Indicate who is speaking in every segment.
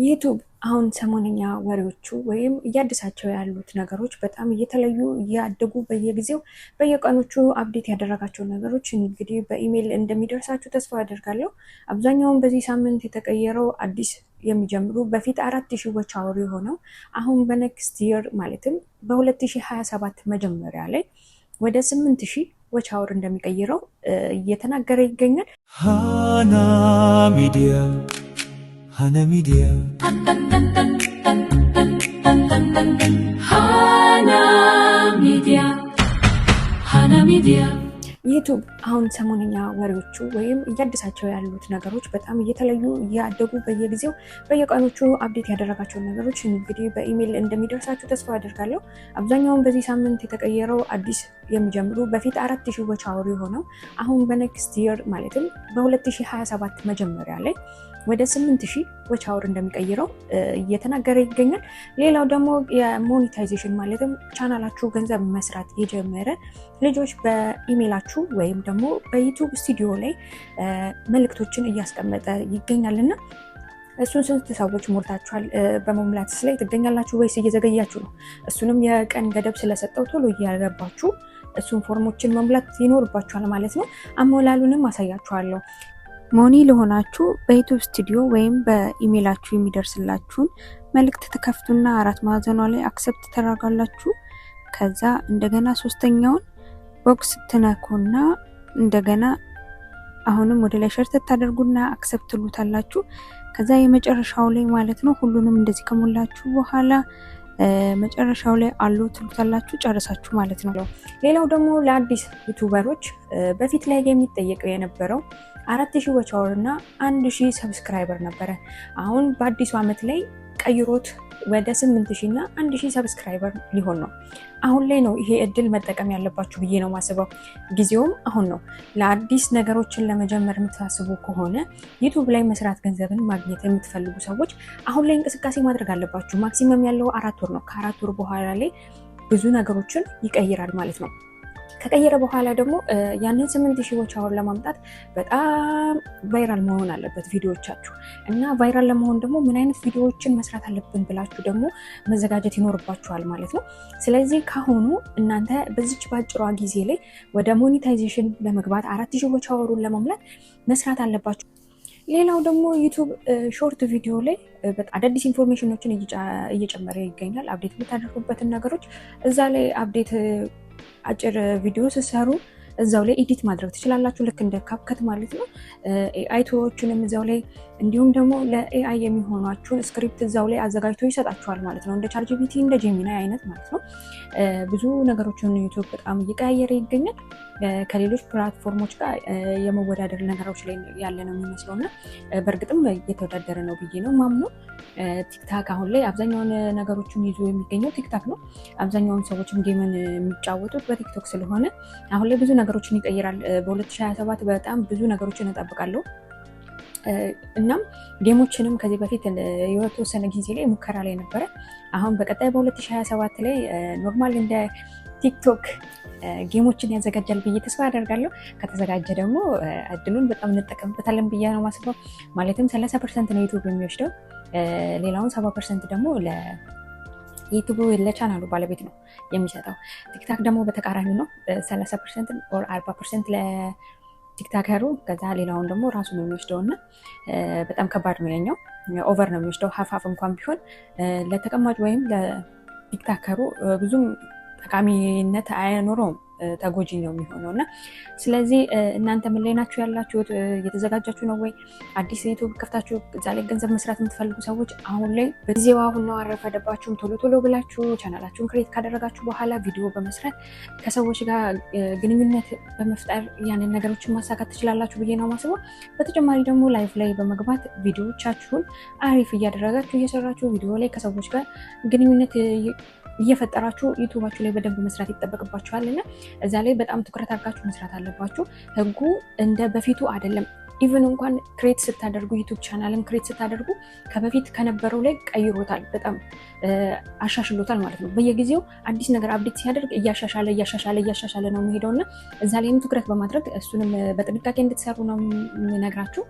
Speaker 1: ዩቱብ አሁን ሰሞነኛ ወሬዎቹ ወይም እያደሳቸው ያሉት ነገሮች በጣም እየተለዩ እያደጉ በየጊዜው በየቀኖቹ update ያደረጋቸው ነገሮች እንግዲህ በኢሜይል እንደሚደርሳችሁ ተስፋ አደርጋለሁ። አብዛኛውን በዚህ ሳምንት የተቀየረው አዲስ የሚጀምሩ በፊት 4000 watch hour የሆነው አሁን በ next year ማለትም በ2027 መጀመሪያ ላይ ወደ 8000 watch hour እንደሚቀይረው እየተናገረ ይገኛል።
Speaker 2: ሃና ሚዲያ፣ ሃና ሚዲያ።
Speaker 3: ሃና ሚዲያ፣ ሃና ሚዲያ።
Speaker 1: ዩቱብ አሁን ሰሞነኛ ወሬዎቹ ወይም እያደሳቸው ያሉት ነገሮች በጣም እየተለዩ እያደጉ በየጊዜው በየቀኖቹ update ያደረጋቸው ነገሮች እንግዲህ በኢሜይል እንደሚደርሳችሁ ተስፋ አደርጋለሁ። አብዛኛውን በዚህ ሳምንት የተቀየረው አዲስ የሚጀምሩ በፊት 4000 watch hour የሆነው አሁን በ next year ማለትም በ2027 መጀመሪያ ላይ ወደ 8000 watch hour እንደሚቀይረው እየተናገረ ይገኛል። ሌላው ደግሞ የ monetization ማለትም ቻናላችሁ ገንዘብ መስራት የጀመረ ልጆች በኢሜይላችሁ ወይም ደግሞ በ YouTube Studio ላይ መልእክቶችን እያስቀመጠ ይገኛል። እና እሱን ስንት ሰዎች ሞልታችኋል? በመሙላት ላይ ትገኛላችሁ ወይስ እየዘገያችሁ ነው? እሱንም የቀን ገደብ ስለሰጠው ቶሎ እያገባችሁ እሱን ፎርሞችን መሙላት ይኖርባችኋል ማለት ነው። አሞላሉንም አሳያችኋለሁ። Money ለሆናችሁ በ YouTube Studio ወይም በኢሜይላችሁ የሚደርስላችሁን መልእክት ትከፍቱና አራት ማዕዘኗ ላይ accept ታደርጋላችሁ። ከዛ እንደገና ሶስተኛውን box ትነኩና እንደገና አሁንም ወደ ላይ ሸርተት ታደርጉና accept ትሉታላችሁ። ከዛ የመጨረሻው ላይ ማለት ነው፣ ሁሉንም እንደዚህ ከሞላችሁ በኋላ መጨረሻው ላይ allow ትሉታላችሁ። ጨረሳችሁ ማለት ነው። ሌላው ደግሞ ለአዲስ YouTuber ኦች በፊት ላይ የሚጠየቀው የነበረው 4000 watch hour እና 1000 subscriber ነበረ። አሁን በአዲሱ ዓመት ላይ ቀይሮት ወደ 8000 እና 1000 subscriber ሊሆን ነው። አሁን ላይ ነው ይሄ እድል መጠቀም ያለባችሁ ብዬ ነው ማስበው። ጊዜውም አሁን ነው። ለአዲስ ነገሮችን ለመጀመር የምታስቡ ከሆነ፣ ዩቱብ ላይ መስራት ገንዘብን ማግኘት የምትፈልጉ ሰዎች አሁን ላይ እንቅስቃሴ ማድረግ አለባችሁ። Maximum ያለው 4 ወር ነው። ከ4 ወር በኋላ ላይ ብዙ ነገሮችን ይቀይራል ማለት ነው። ከቀየረ በኋላ ደግሞ ያንን 8000 watch hour ለማምጣት በጣም viral መሆን አለበት ቪዲዮዎቻችሁ። እና viral ለመሆን ደግሞ ምን አይነት ቪዲዮዎችን መስራት አለብን ብላችሁ ደግሞ መዘጋጀት ይኖርባችኋል ማለት ነው። ስለዚህ ካሁኑ እናንተ በዚች ባጭሯ ጊዜ ላይ ወደ monetization ለመግባት 4000 watch hour ኡን ለመሙላት መስራት አለባችሁ። ሌላው ደግሞ ዩቱብ short video ላይ አዳዲስ information ኖችን እየጨመረ ይገኛል። Update የምታደርጉበትን ነገሮች እዛ ላይ update አጭር ቪዲዮ ስትሰሩ እዛው ላይ edit ማድረግ ትችላላችሁ። ልክ እንደ CapCut ማለት ነው። AI tool ኦችንም እዛው ላይ እንዲሁም ደግሞ ለ AI የሚሆኗችሁን script እዛው ላይ አዘጋጅቶ ይሰጣችኋል ማለት ነው። እንደ ChatGPT፣ እንደ Gemini አይነት ማለት ነው። ብዙ ነገሮችን ዩቱብ በጣም እየቀያየረ ይገኛል። ከሌሎች platform ኦች ጋር የመወዳደር ነገሮች ላይ ያለ ነው የሚመስለው እና በእርግጥም እየተወዳደረ ነው ብዬ ነው ማምነው። ቲክታክ አሁን ላይ አብዛኛውን ነገሮችን ይዞ የሚገኘው ቲክታክ ነው። አብዛኛውን ሰዎችም game ን የሚጫወቱት በቲክቶክ ስለሆነ አሁን ላይ ብዙ ነገሮችን ይቀይራል። በ2027 በጣም ብዙ ነገሮችን እጠብቃለሁ። እናም game ኦችንም ከዚህ በፊት የተወሰነ ጊዜ ላይ ሙከራ ላይ ነበረ። አሁን በቀጣይ በ2027 ላይ normal እንደ ቲክቶክ game ኦችን ያዘጋጃል ብዬ ተስፋ አደርጋለሁ። ከተዘጋጀ ደግሞ እድሉን በጣም እንጠቀምበታለን ብዬ ነው ማስበው። ማለትም 30% ነው ዩቱብ የሚወስደው፣ ሌላውን 70% ደግሞ ለዩቱብ ለቻናሉ ባለቤት ነው የሚሰጠው። ቲክታክ ደግሞ በተቃራኒ ነው። 30% or 40% ለ TikToker ኡ፣ ከዛ ሌላውን ደግሞ ራሱ ነው የሚወስደው እና በጣም ከባድ ነው ያኛው። Over ነው የሚወስደው። Half half እንኳን ቢሆን ለተቀማጭ ወይም ለ TikToker ኡ ብዙም ጠቃሚነት አይኖረውም፣ ተጎጂ ነው የሚሆነው። እና ስለዚህ እናንተ ምን ላይ ናችሁ ያላችሁት? እየተዘጋጃችሁ ነው ወይ? አዲስ ዩቱብ ከፍታችሁ እዛ ላይ ገንዘብ መስራት የምትፈልጉ ሰዎች አሁን ላይ በጊዜው አሁን ነው፣ አልረፈደባችሁም። ቶሎ ቶሎ ብላችሁ ቻናላችሁን create ካደረጋችሁ በኋላ ቪዲዮ በመስራት ከሰዎች ጋር ግንኙነት በመፍጠር ያንን ነገሮችን ማሳካት ትችላላችሁ ብዬ ነው ማስበው። በተጨማሪ ደግሞ live ላይ በመግባት ቪዲዮዎቻችሁን አሪፍ እያደረጋችሁ እየሰራችሁ ቪዲዮ ላይ ከሰዎች ጋር ግንኙነት እየፈጠራችሁ ዩቱባችሁ ላይ በደንብ መስራት ይጠበቅባችኋል እና እዛ ላይ በጣም ትኩረት አድርጋችሁ መስራት አለባችሁ። ህጉ እንደ በፊቱ አይደለም። Even እንኳን create ስታደርጉ፣ YouTube channel ን create ስታደርጉ ከበፊት ከነበረው ላይ ቀይሮታል፣ በጣም አሻሽሎታል ማለት ነው። በየጊዜው አዲስ ነገር update ሲያደርግ እያሻሻለ እያሻሻለ እያሻሻለ ነው የሚሄደው እና እዛ ላይም ትኩረት በማድረግ እሱንም በጥንቃቄ እንድትሰሩ ነው የምነግራችሁ።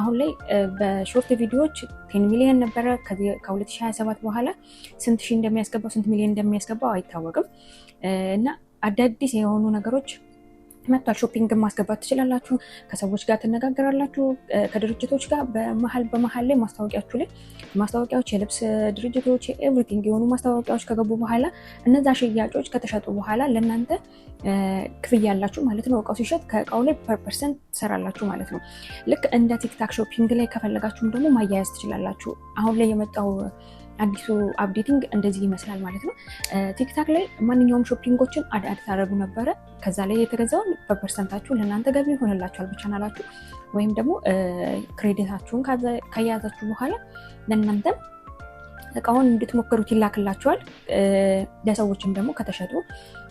Speaker 1: አሁን ላይ በ short ቪዲዮዎች 10 ሚሊዮን ነበረ። ከ2027 በኋላ ስንት ሺህ እንደሚያስገባው፣ ስንት ሚሊዮን እንደሚያስገባው አይታወቅም እና አዳዲስ የሆኑ ነገሮች መጥቷል። Shopping ማስገባት ትችላላችሁ። ከሰዎች ጋር ትነጋገራላችሁ። ከድርጅቶች ጋር በመሀል በመሀል ላይ ማስታወቂያችሁ ላይ ማስታወቂያዎች፣ የልብስ ድርጅቶች፣ everything የሆኑ ማስታወቂያዎች ከገቡ በኋላ፣ እነዛ ሽያጮች ከተሸጡ በኋላ ለእናንተ ክፍያ ያላችሁ ማለት ነው። እቃው ሲሸጥ ከእቃው ላይ per percent ትሰራላችሁ ማለት ነው። ልክ እንደ TikTok Shopping ላይ ከፈለጋችሁም ደግሞ ማያያዝ ትችላላችሁ። አሁን ላይ የመጣው አዲሱ updating እንደዚህ ይመስላል ማለት ነው። TikTok ላይ ማንኛውም shopping ኦችን add add ታደርጉ ነበረ። ከዛ ላይ የተገዛውን በ percent ኣችሁ ለእናንተ ገቢ ይሆንላችኋል በቻናላችሁ፣ ወይም ደግሞ credit ኣችሁን ከያዛችሁ በኋላ ለእናንተም እቃውን እንድትሞክሩት ይላክላችኋል። ለሰዎችም ደግሞ ከተሸጡ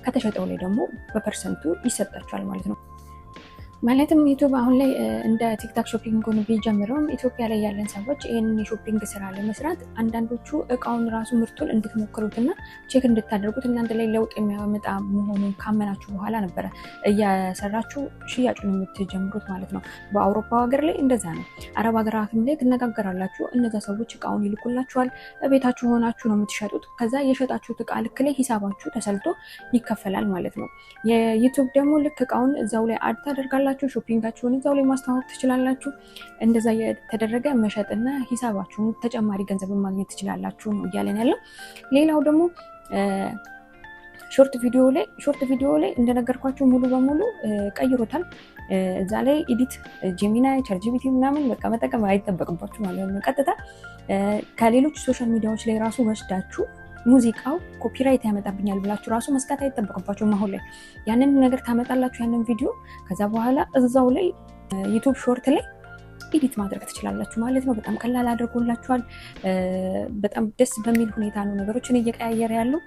Speaker 1: ከተሸጠው ላይ ደግሞ በ percent ኡ ይሰጣችኋል ማለት ነው። ማለትም YouTube አሁን ላይ እንደ TikTok Shopping ቢጀምረውም ኢትዮጵያ ላይ ያለን ሰዎች ይህንን የ shopping ስራ ለመስራት አንዳንዶቹ እቃውን ራሱ ምርቱን እንድትሞክሩትና check እንድታደርጉት፣ እናንተ ላይ ለውጥ የሚያመጣ መሆኑን ካመናችሁ በኋላ ነበረ እየሰራችሁ ሽያጩን የምትጀምሩት ማለት ነው። በአውሮፓ ሀገር ላይ እንደዛ ነው። አረብ ሀገራትም ላይ ትነጋገራላችሁ። እነዛ ሰዎች እቃውን ይልኩላችኋል። ቤታችሁ ሆናችሁ ነው የምትሸጡት። ከዛ የሸጣችሁት እቃ ልክ ላይ ሂሳባችሁ ተሰልቶ ይከፈላል ማለት ነው። የ YouTube ደግሞ ልክ እቃውን እዛው ላይ add ታደርጋላችሁ። Shopping ኣችሁን እዛው ላይ ማስተዋወቅ ትችላላችሁ። እንደዛ የተደረገ መሸጥና ሂሳባችሁን ተጨማሪ ገንዘብ ማግኘት ትችላላችሁ ነው እያለን ያለው። ሌላው ደግሞ short video ላይ እንደነገርኳችሁ ሙሉ በሙሉ ቀይሮታል። እዛ ላይ edit Gemini፣ ChatGPT ምናምን በቃ መጠቀም አይጠበቅባችሁ ማለት ነው። ቀጥታ ከሌሎች social media ዎች ላይ ራሱ ወስዳችሁ ሙዚቃው copyright ያመጣብኛል ብላችሁ ራሱ መስጋት አይጠበቅባችሁም። አሁን ላይ ያንን ነገር ታመጣላችሁ፣ ያንን ቪዲዮ፣ ከዛ በኋላ እዛው ላይ YouTube Short ላይ edit ማድረግ ትችላላችሁ ማለት ነው። በጣም ቀላል አድርጎላችኋል። በጣም ደስ በሚል ሁኔታ ነው ነገሮችን እየቀያየረ ያለው።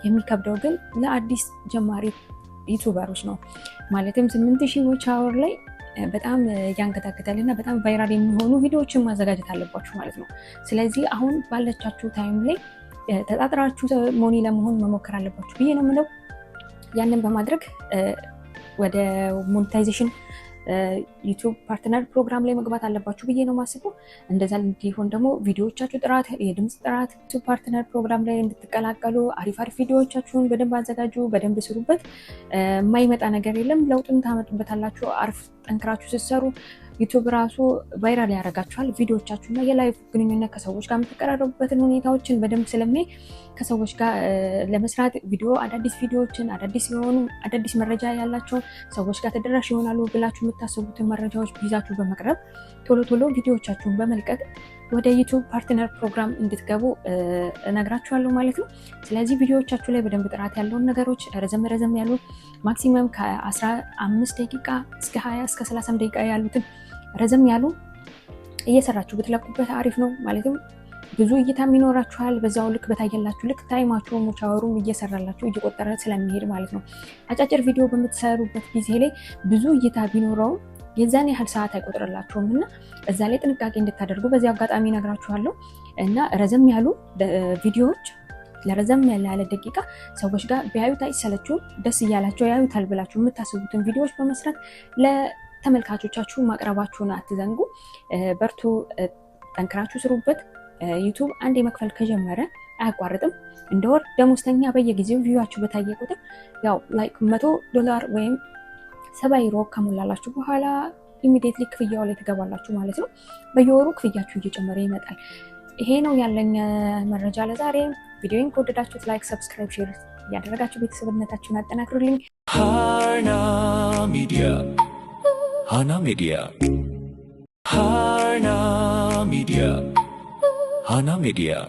Speaker 1: የሚከብደው ግን ለአዲስ ጀማሪ YouTuber ኦች ነው። ማለትም 8000 watch hour ላይ በጣም ያንገታግታል እና በጣም viral የሚሆኑ ቪዲዮዎችን ማዘጋጀት አለባችሁ ማለት ነው። ስለዚህ አሁን ባለቻችሁ time ላይ ተጣጥራችሁ money ለመሆን መሞከር አለባችሁ ብዬ ነው የምለው። ያንን በማድረግ ወደ monetization YouTube Partner Program ላይ መግባት አለባችሁ ብዬ ነው የማስበው። እንደዛ እንዲሆን ደግሞ ቪዲዮዎቻችሁ ጥራት፣ የድምፅ ጥራት፣ YouTube Partner Program ላይ እንድትቀላቀሉ አሪፍ አሪፍ ቪዲዮዎቻችሁን በደንብ አዘጋጁ፣ በደንብ ስሩበት። የማይመጣ ነገር የለም። ለውጥም ታመጡበታላችሁ። አሪፍ ጠንክራችሁ ስትሰሩ YouTube ራሱ viral ያደርጋችኋል። ቪዲዮቻችሁና የ live ግንኙነት፣ ከሰዎች ጋር የምትቀራረቡበትን ሁኔታዎችን በደንብ ስለሚያይ ከሰዎች ጋር ለመስራት ቪዲዮ፣ አዳዲስ ቪዲዮዎችን፣ አዳዲስ የሆኑ፣ አዳዲስ መረጃ ያላቸውን፣ ሰዎች ጋር ተደራሽ ይሆናሉ ብላችሁ የምታስቡትን መረጃዎች ይዛችሁ በመቅረብ፣ ቶሎ ቶሎ ቪዲዮቻችሁን በመልቀቅ ወደ YouTube Partner Program እንድትገቡ እነግራችኋለሁ ማለት ነው። ስለዚህ ቪዲዮዎቻችሁ ላይ በደንብ ጥራት ያለውን ነገሮች፣ ረዘም ረዘም ያሉ፣ maximum ከ15 ደቂቃ እስከ 20 እስከ 30 ደቂቃ ያሉትን ረዘም ያሉ እየሰራችሁ ብትለቁበት አሪፍ ነው። ማለትም ብዙ እይታም ይኖራችኋል። በዛው ልክ በታየላችሁ ልክ time ኣችሁም watch hour ኡም እየሰራላችሁ እየቆጠረ ስለሚሄድ ማለት ነው። አጫጭር ቪዲዮ በምትሰሩበት ጊዜ ላይ ብዙ እይታ ቢኖረውም የዛን ያህል ሰዓት አይቆጥርላችሁም እና እዛ ላይ ጥንቃቄ እንድታደርጉ በዚህ አጋጣሚ እነግራችኋለሁ። እና ረዘም ያሉ ቪዲዮዎች ለረዘም ያለ ደቂቃ ሰዎች ጋር ቢያዩት አይሰለችውም፣ ደስ እያላቸው ያዩታል ብላችሁ የምታስቡትን ቪዲዮዎች በመስራት ለተመልካቾቻችሁ ማቅረባችሁን አትዘንጉ። በርቱ፣ ጠንክራችሁ ስሩበት። YouTube አንዴ መክፈል ከጀመረ አያቋርጥም። እንደ ወር ደሞዝተኛ በየጊዜው view ኣችሁ በታየ ቁጥር ያው like $100 ወይም 70 ዩሮ ከሞላላችሁ በኋላ immediately ክፍያው ላይ ትገባላችሁ ማለት ነው። በየወሩ ክፍያችሁ እየጨመረ ይመጣል። ይሄ ነው ያለኝ መረጃ ለዛሬ። ቪዲዮን ከወደዳችሁት like፣ subscribe፣ share እያደረጋችሁ ቤተሰብነታችሁን አጠናክሩልኝ።
Speaker 2: Hana Media. Hana Media. Hana Media. Hana Media.